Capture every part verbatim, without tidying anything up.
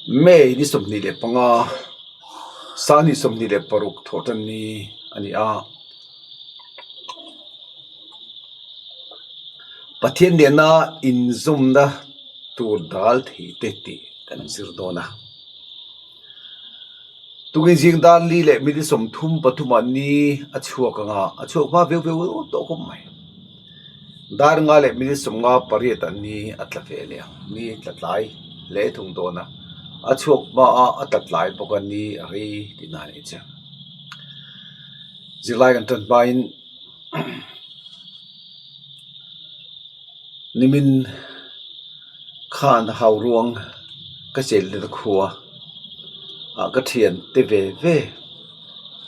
May ni sawmhni le panga, sang ni sawmhni le paruk Thawhṭanni a ni a. Pathian nena inzawmna tur dal thei te ti kan zir dawn a. Tukin zing dar li le minute sawmthum pathum a ni a chhuak ang a, a chhuak hma veu veu tawh khawp mai. Dar nga le minute sawmnga pariet a ni a tla ve leh ang, ni tla tlai le thung dawn a. A chhuak hma a, a tla tlai bawk a ni a rei tina ni che. Zirlai kan ṭan hmain nimin khan Hauruang ka chelna khuo a ka ṭhiante ve ve,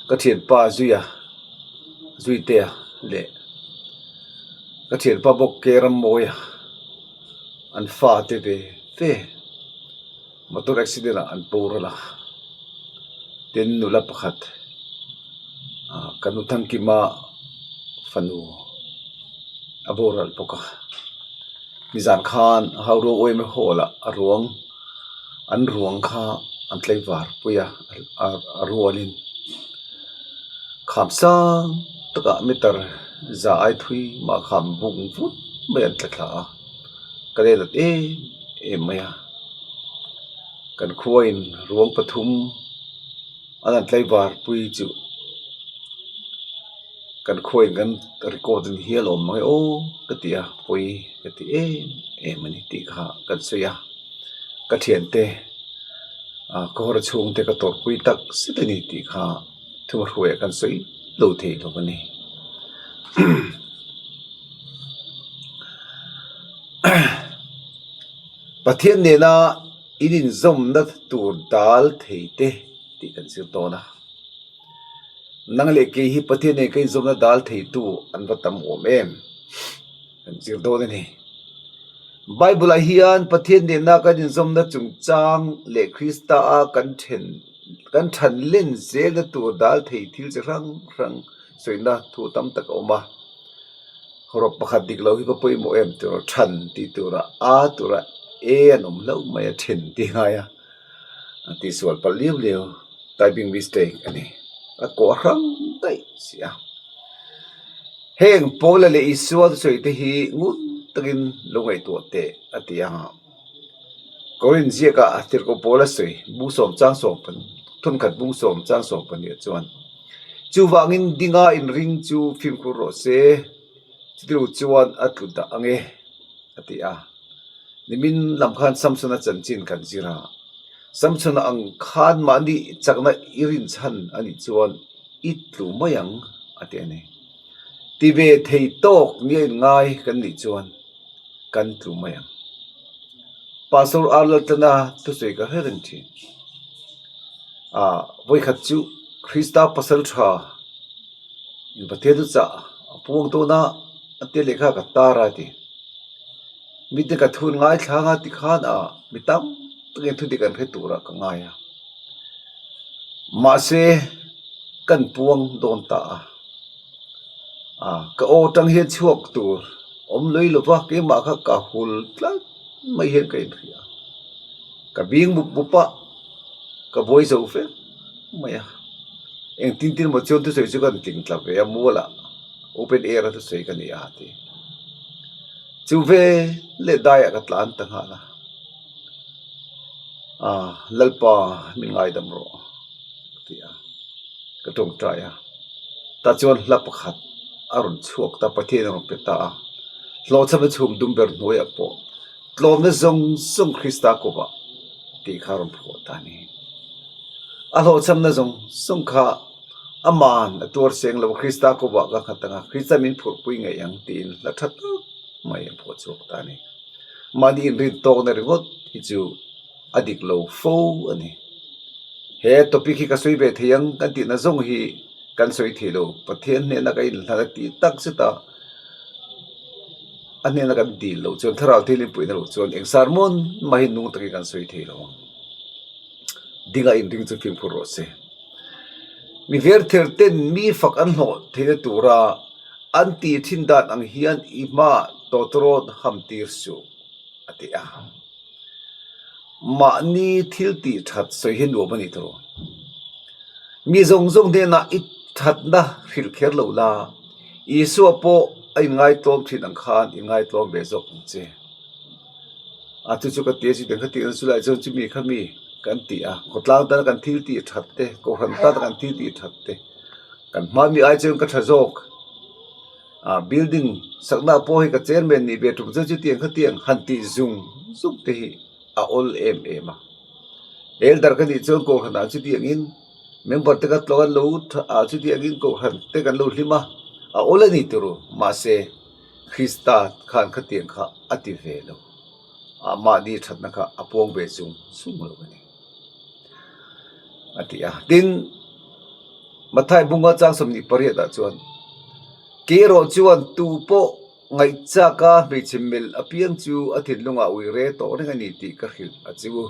ka ṭhianpa Zuia, Zuitea le ka ṭhianpa bawk Keramawia an fate ve ve. Motor accident-a an boral a. Tin nula pakhat, a, ka nu Thangkima fanu a boral bawk a. Nizan khan Hauruang Oime Hall-a a ruang, an ruang kha an tlaivar pui a, a, a rualin kham sang taka meter za ai thui ma kham bung vut mai an tla thla a. Ka lei lat em em mai a. Kan khuoin ruang pathum an an tlaivar pui chu kan khuoin kan record-in hial awm mai aw ka ti a, pui ka ti em em a ni tih kha kan sawi a. Ka ṭhiante, a, ka hawr chhungte ka tawrhpui tak si ta ni tih kha thuhruaia kan sawi lo thei lo a ni. Pathian nena in inzawmna tur dal thei te tih kan zir dawn a. Nang le kei hi Pathian nen ka inzawmna dal theitu an va tam awm em? Kan zir dawn a ni. Bible-a hian Pathian nena kan inzawmna chungchang le Krista-a kan ṭhen, kan ṭhan len zelna tur dal thei thil chi hrang hrang sawina thu tam tak a awm a. Hawrawp pakhat dik lo hi va pawimawh em tura ṭhan ti tura a tura e an awm hlauh mai a, ṭhen ti ngai a, a ti sual palh liau liau. Typing mistake a ni. A kawh hrang daih si a. Heng Paula le Isua thusawi te hi ngun takin lo ngaihtuah teh a ti a. Korin ziaka tirko Paula sawi, bung sawm chang sawm pan, thun khat bung sawm chang sawm pahnih chuan, chuvangin dinga inring chu fimkhur rawh se, chutilo chuan a tlu dah ang e, a ti a. Nimin lam khan Samsona chanchin kan zir a. Samsona ang khan mahni chakna i rinchhan a nih chuan i tlu mai ang, a ti a ni. Ti ve thei tawk nia inngai kan nih chuan kan tlu mai ang. Pastor R. Laltlana thusawi ka hre reng ṭhin. A, vawikhat chu Krista pasalṭha in Pathian thu chah a puang tawna a ti leh kha ka tar a ti. Mite ka thu ngaithla ang a ti khan a, mi tam takin thudik an hre tura ka ngai a. Mahse, kan puang dawn ta a. A, ka aw tang hian chhuak tur awm lui lova, keimah kha ka hul tlat mai hian ka inhria. Ka bing bup bup a, ka buai zo fe mai a. Engtin tin maw chuan thusawi chu kan tling tla ve a, muala open air-a thusawi ka ni a ti. Chu ve leh daiah ka tlan ta nghal a. A, Lalpa, min ngaidam rawh, ka ti a. Ka ṭawngṭai a. Ta chuan hla pakhat a rawn chhuak ta, Pathian a rawn pe ta a. Hlawhchhamna chhum dum ber hnuaiah pawh, tlawmna zawng zawng Krista kovah, tih kha a rawn phawt ta a ni. A hlawhchhamna zawng zawng kha aman a tuar seng lo, Krista kovah ka nghat ang a, Krista min phurpui ngei ang tiin hla ṭha tak mai a phawt chhuak ta a ni. Mahni inrin tawkna ringawt hi chu a dik lo fo a ni. He topic hi ka sawi ve thei ang kan tihna zawng hi kan sawi thei lo. Pathian hnena ka inhlan a ti tak zet a, a hnena kan dil lo chuan, Thlarau Thianghlim puihna lo chuan eng sermon mah hi nung takin kan sawi thei lo ang. Dinga inring chu fimkhur rawh se. Mi verther ten mi fak an hlawh theihna tura an ti ṭhin dan ang hian i hma tawtawrawt hamtir suh, a ti a. Mahni thil ti ṭhat sawi hi nuom a ni tawh. Mi zawng zawng hnena i ṭhatna hril kher lo la, Isua pawh a inngaitlawm ṭhin ang khan inngaitlawm ve zawk ang che. A chu chu ka ti a, chu tieng kha ti ang, chu lai chuan chu mi kha mi kan ti a. Khawtlang tana kan thil ti ṭhat te, kohran tana kan thil ti ṭhat te. Kan hma mi ai chuan ka ṭha zawk. A, building sakna pawh hi ka chairman ni ve tum chuan chu tieng kha ti ang han ti zung zung te hi a awl em em a. Elder ka nih chuan kohran ah chu ti angin member te ka tlawng an lo ṭha a, chu ti angin kohran te kan lo hlim a, a awl a ni turu. Mahse, Krista khan kha tieng kha a ti ve lo. Amahni ṭhatna kha a puang ve zung zung lo a ni, a ti a. Tin, Mathai bunga chang sawmhnih pariat ah chuan, "Kei erawh chuan tu pawh ngaihchaka hmeichhe melh a piang chu a thinlunga uire tawh reng a ni tih ka hrilh," a che u.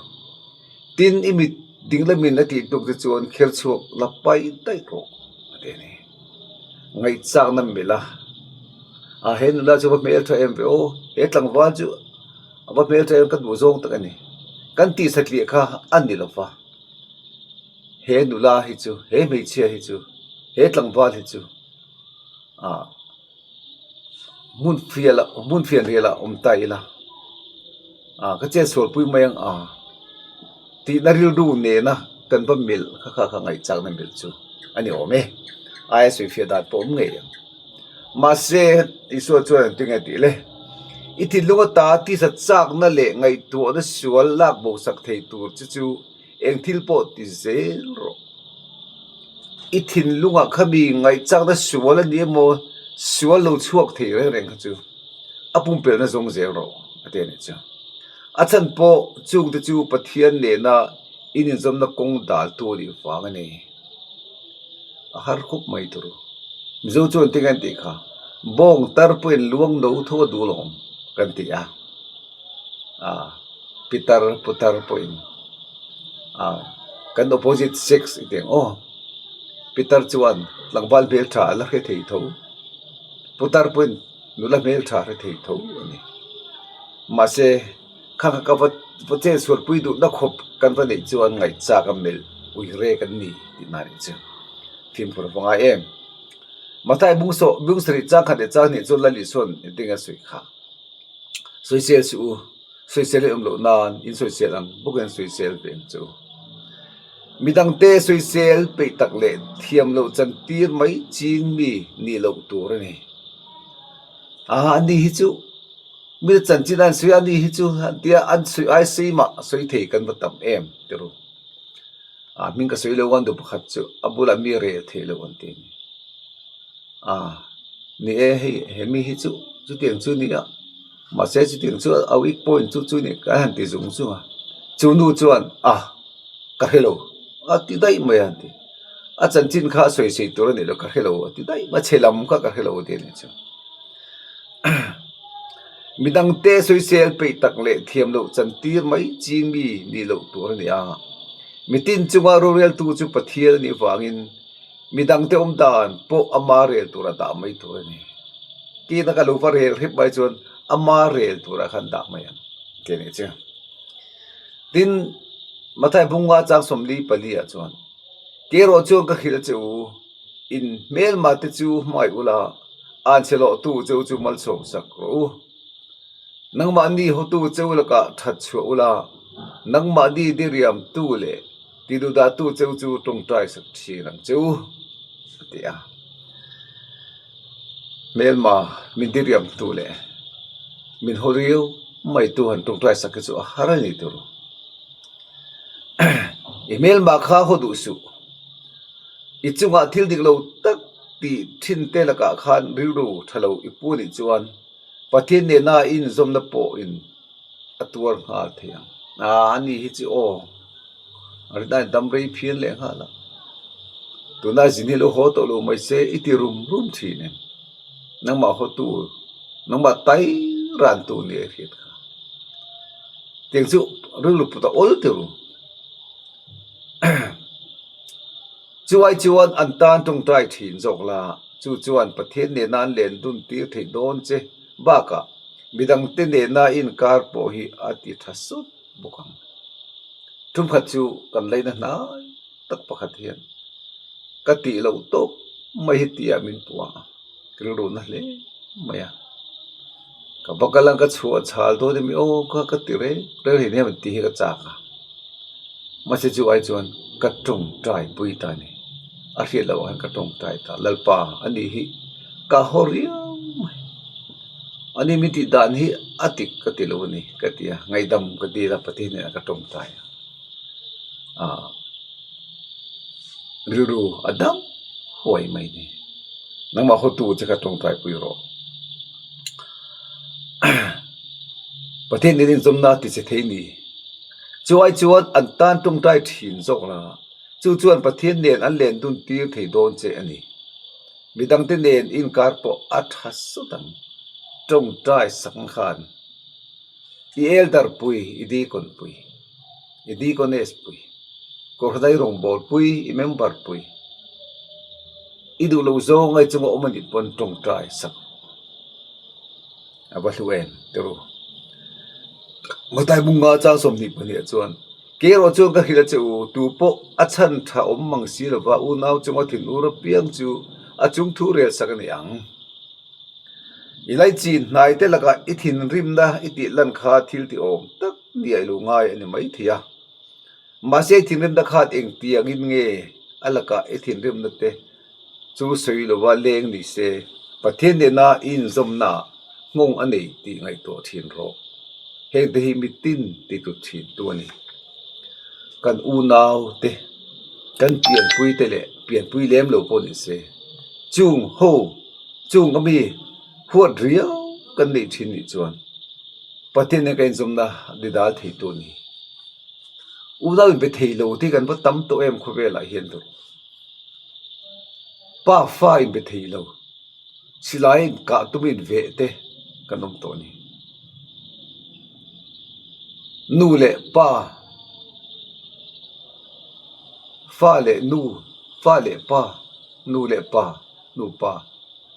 Tin, i mit dinglamin a tih tuk te chuan kher chhuak la pai daih rawh, a ti a ni. Ngaihchakna melh a. A, he nula chu va hmel ṭha em ve aw, he tlangval chu a va hmel ṭha em, kan hmu zawng tak a ni, kan tih satliah kha a ni lo va. He nula hi chu, he hmeichhia hi chu, he tlangval hi chu, a, hmun fiala, hmun fianriala awm ta ila. A, ka chen sualpui mai ang a, tihna rilru nena kan va melh kha, kha, kha ngaihchakna melh chu a ni awm e. Aia sawi fiah dan pawh awm ngei ang. Mahse, Isua chuan an ti nge tih le, i thinlunga ta tisa chakna leh ngaihtuahna sual lak bo sak thei tur chu chu eng thil pawh ti zel rawh. I thinlungah kha mi ngaihchakna sual a ni emaw, sual lo chhuak thei reng reng kha chu a pumpelna zawng zel rawh, a ti a ni chu. A chhan pawh chungte chu Pathian nena in inzawmna kawng daltu a nih vang a ni. A har khawp mai turu. Mizo chuan ti nge an tih kha, bawng tar pawhin luang no tho a dul awm kan ti a. A, pitar putar pawhin, a, kan opposite sex i ti ang aw. Pitar chuan tlangval hmel ṭha a la hre thei tho. Putar pawhin nula hmel ṭha hre thei tho a ni. Mahse, kha kha ka va, va chen sualpui duhna khawp kan va neih chuan ngaihchak a melh uire kan ni tihna ni chu. Fimkhur va ngai em. Mathai bung saw, bung sarih chang khat leh chang hnih chuan Lal Isuan engtin a sawi kha. Sawisel suh u, sawisel i awm loh nan in sawisel ang bawkin sawisel ve ang che u. Midangte sawisel peih tak leh thiam loh chantir mai ching mi nih loh tur a ni. A, ani hi chu, mi chanchin an sawi ani hi chu, an tia an sawi ai sei mah sawi thei kan va tam em, ti ru. A, hming ka sawi lo an duh pakhat chu, a bula mi rel thei lo an ti ni. A, ni e, hei, he mi hi chu, chutiang chu ni a. Mahse, chutiang chu a weak point chu, chu ni kan han ti zung zung a. Chu nu chuan, a, ka hre lo, a ti daih mai an ti. A chanchin kha sawi sei tur a ni lo, ka hre lo, a ti daih mai, a che lam kha ka hre lo a ti a ni chu. Midangte sawisel peih tak leh thiam loh chantir mai ching mi nih loh tur a ni a. Mitin chunga roreltu chu Pathian a nih vangin, midangte awm dan pawh ama rel tura dah mai tur a ni. Keina ka lo va rel hrep mai chuan ama rel tura khan dah mai ang, ti a ni chu. Tin, Mathai bung nga chang sawmli pali ah chuan, kei erawh chuan ka hrilh che u, in hmelmate chu hmai ula, an che lawhtu cheu chu malsawm sak rawh u. Nangmahni hotu cheu lakah ṭhat chhuah ula, nangmahni diriamtu leh tidudatu cheu chu ṭawngṭai sak ṭhin ang che u, a ti a. Hmelma min diriamtu leh min haw riau maitu han ṭawngṭai sak hi chu a har a ni tur. I hmelma kha haw duh suh. I chungah thil dik lo tak tih ṭhinte lakah khan rilru ṭha lo i pu nih chuan Pathian nena in zawmna pawhin a tuar nghal thei ang. A, ani hi chu aw. A ri dan dam rei phian leh nghal a. Tuna zin hi lo haw tawh lo mai se i ti rum rum ṭhin em. Nangmah hawtu, nangmah tai rantu ni a hriat kha. Tiang chu rilru put a awl ti ru. Chuai chuan an tan ṭawngṭai ṭhin zawk la, chu chuan Pathian nena an len dun tir theih dawn che bakah midangte nena inkar pawh hi a ti ṭha sawt bawk ang. Tum khat chu kan laina hnai tak pakhat hian ka tih lo tawp mai hi tia min puang a, ka rilru na hle mai a. Ka bak a lang ka chhuah chhal dawn em aw kha ka ti reng reng hi nia min ti hi ka chak a. Mahse chu ai chuan ka ṭawngṭaipui ta ni. A hriat loh khan ka ṭawngṭai ta. Lalpa, ani hi ka haw riau mai. Ani min tih dan hi a dik ka ti lo a ni, ka ti a. Ngaihdam ka ti la, Pathian hnenah ka ṭawngṭai a. A, rilru a dam huai mai ni. Nangmah hawtu che ka ṭawngṭaipui rawh. Pathian nen inzawmna ti che thei ni. Chu ai chuan an tan ṭawngṭai ṭhin zawk la. Chu chuan Pathian nen an len dun tir thei dawn che a ni. Midangte nen inkar pawh a ṭha sawt ang. Ṭawngṭai sak ang khan. I elder pui, i deacon pui, i deaconess pui, kawr hradai rawngbawl pui, i member pui. I duh lo zawng ai chunga awm a nih pawn ṭawngṭai sak a va hlu em, ti ru. Mathai bung nga chang sawmhnih pahnih ah chuan, kei erawh chuan ka hrilh a che u, tu pawh a chhan ṭha awm mang si lova, unau chunga thinur apiang chu a chung thu rel sak a ni ang. I lai chin hnaite lakah i thinrimna i tih lan kha thil ti awm tak nia i lo ngai a ni mai thei a. Mahse, i thinrimna khan engtiangin nge a lakah i thinrimna te chu sawi lova leng ni se, Pathian nena i inzawmna nghawng a nei tih ngaihtuah ṭhin rawh. Hengte hi mi tin ti tut ṭhin tu a ni. Kan unau te, kan pianpui te leh pianpui lem lo pawh ni se, chung ho, chung ami huat riau kan nei ṭhin nih chuan Pathian nen kan inzawmna didal thei tu a ni. Unau inbe thei lo te kan va tam tawh em khawvelah hian tawh. Pa fa inbe thei lo. Silai inkah tum inveh te kan awm tawh a ni. Nu leh pa, fa leh nu, fa leh pa, nu leh pa, nu pa,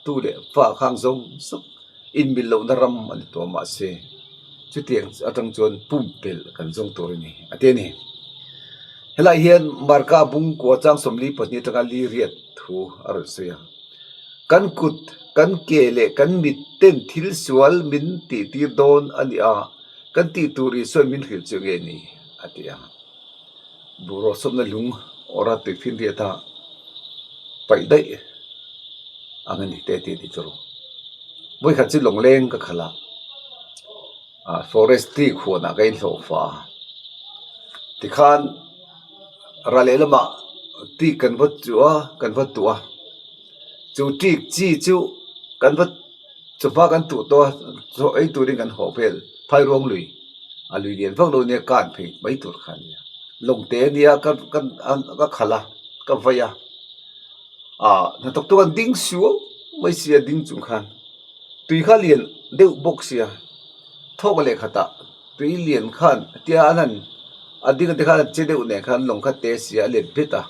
tu leh fa khang zawng zawng inmil lohna ram a ni tawh, mahse, chutiang atang chuan pumpelh kan zawng tur a ni, a ti a ni. Helai hian Marka bung kua chang sawmli pahnih atanga li riat thu a rawn sawi a. Kan kut, kan ke leh kan mit ten thil sual min tihtir dawn a ni a, kan tih tur Isuan min hrilh chu nge ni, a ti a. Boruak sawmna lung awra tui finriata paih daih ang a ni teh, ti ni chu ru. Vawikhat chu Lawngleng ka khalh a, a, forest tik huanah ka inhlawh fa a. Tikhan ral leh lamah tik kan va chu a, kan va tuh a. Chu tik chi chu kan va, chu hma kan tuh tawh a, chu ei turin kan haw vel. Phairuang lui, a lui lian vak lo nia, kan phei mai tur kha nia. Lawngte a nia, ka, ka, ka khalh a, ka vai a. A, hnathawk tu kan ding suau mai si a, ding chung khan. Tui kha lian deuh bawk si a. Thawk leh khatah tui lian khan, tia an han, a ding a te khan che deuh nen khan lawng kha te si a, a let bet a.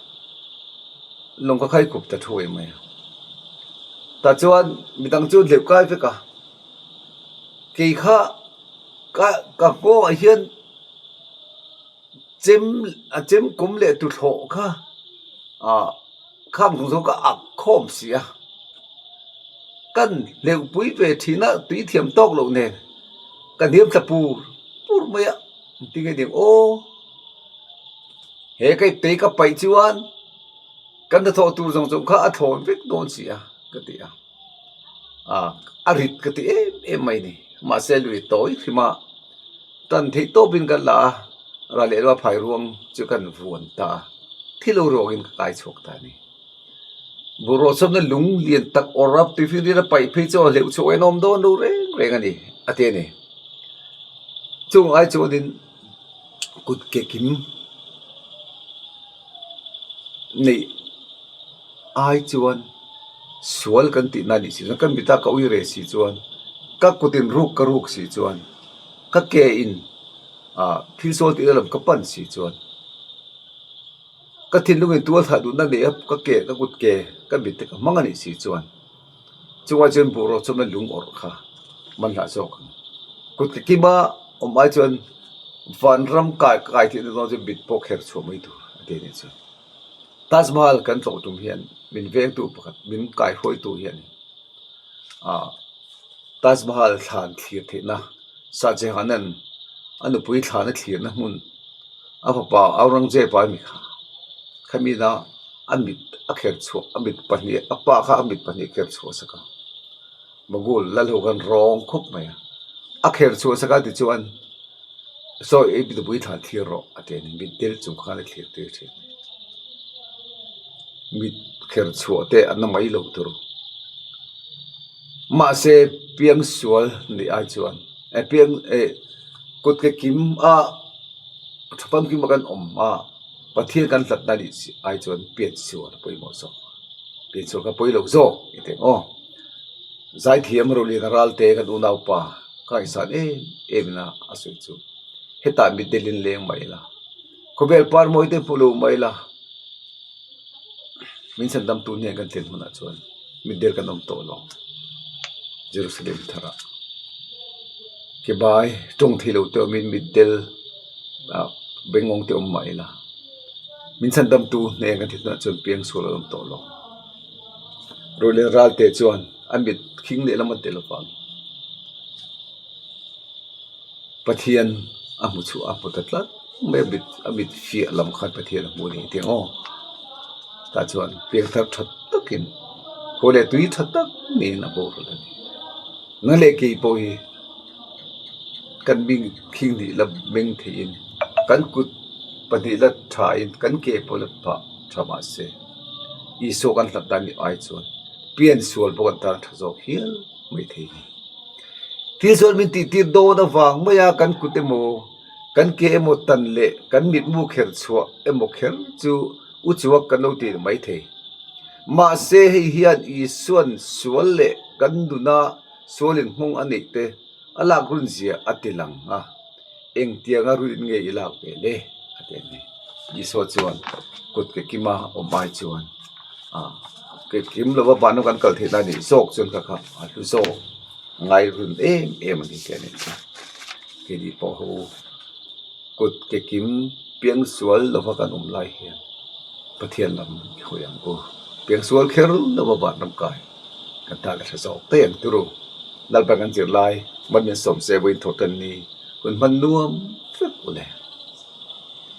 Lawng kha khai khup ta thuai mai a. Tah chuan midang chu hleuh kai vek a. Kei kha ka, ka nghawngah hian chem, a chem kum leh tu thlawh kha, a, kham kung zo ka ak khawm si a. Kan hleuhpui ve ṭhin a, tui thiam tawk lo nen. Kan hiam thla pur, pur mai a. Ti nge ding aw. He ka iptei ka paih chuan, kan hnathawh tur zawng zawng kha a thlawn vek dawn si a, ka ti a. A, a rit ka ti em em mai ni. Mahse, lui tawi hrim a, tan theih tawpin kan la a, ral leh lama phairuang chu kan vuan ta a. Thi lo ruangin ka kai chhuak ta a ni. Boruak sawmna lung lian tak awrap tui finriata paih phei chu a hleuh chhuak en awm dawn lo reng reng a ni, a ti a ni. Chung ai chuanin kut ke kim neih ai chuan sual kan tihna ni si chuan, kan mita ka ui re si chuan, ka kutin ruk ka ruk si chuan, ka ke in, a, thil sual tihna lam ka pan si chuan, ka thinlungin tual thah duhna nei a, ka ke, ka kut ke, ka mit te ka hmang a nih si chuan, chungah chuan boruak sawmna lung awrh kha man hlah zawk ang. Kut ke kima awm ai chuan Vanram kai, kai theina dawn chu mit po kher chhuah mai tur a ti ni chu. Taj Mahal kan tlawh tum hian, min vengtu pakhat, min kaihruaitu hian, a, Taj Mahal thlan thlir theihna, Shah Jahan-an a nupui thlan a thlirna hmun, a fapa Aurangzeb-a mi kha, khami na a mit a kher chhuah, a mit pahnih, a pa kha a mit pahnih kher chhuah sak a. Mughal lal ho khan rawng khawp mai a. A kher chhuah sak a ti chuan, "Saw, i nupui thlan thlir rawh," a ti a ni, mitdel chung khan a thlir tir ṭhin. Mit kher chhuah te an na mai lo tur. Mahse, piang sual ni ai chuan, eh, piang, eh, kut ke kim a, ṭha pam kim a kan awm a, Pathian kan hlatna ni si ai chuan pian sual a pawimawh zawk. Pian sual kha pawi lo zawk i ti ang aw. Zaithiam Roliana Ralte kan unaupa, ka ngaisan em em ina a sawi chu. Hetah mitdel in leng mai la. Khawvel par mawi te hmu lo mai la. Min sandamtu hnen kan tlen hunah chuan mitdel kan awm tawh lo. Jerusalem thara. Kebai, ṭawng thei lo te awmin mitdel, a, bengawng te awm mah ila. Min sandamtu hnen kan tlen hunah chuan piang sual a awm tawh lo. Roliana Ralte chuan a mit khing leh lam an tel avang, Pathian a hmu chu a hmu ta tlat mai, a mit, a mit fiah lam khan Pathian a hmu ni ti ang aw. Tah chuan piangthar ṭha takin, khaw leh tui ṭha tak niin a boral a ni. Nang leh kei pawh hi kan bing khing hnih la meng theiin, kan kut pahnih la ṭhain, kan ke pawh la phah ṭha mah se, Isua kan hlat dan ni ai chuan pian sual pawh kan tan ṭha zawk hial mai thei ni. Thil sual min tihtir dawn avang maia kan kut emaw, kan ke emaw tan leh kan mitmu kher chhuah emaw kher chu uchuak kan lo ti mai thei. Mahse, hei hian Isuan sual leh kan nuna sual inhmawng a neih te a lak run zia a ti lang a, engtianga run in nge i lak ve le? A ti a ni. Isua chuan kut ke kima awm ai chuan, a, ke kim lova ban kan kal theihna ni zawk chuan kha kha a hlu zawk ngai run em em a ni ti a ni chu. Keini pawh ho kut ke kim piang sual lova kan awm lai hian Pathian lam i hawi ang u. Piang sual kher lova vanram kai kan tan a ṭha zawk te ang turu. Lalpa kan zir lai, man min sawm se, vawiin thawhṭan ni hun hman nuam vek u le.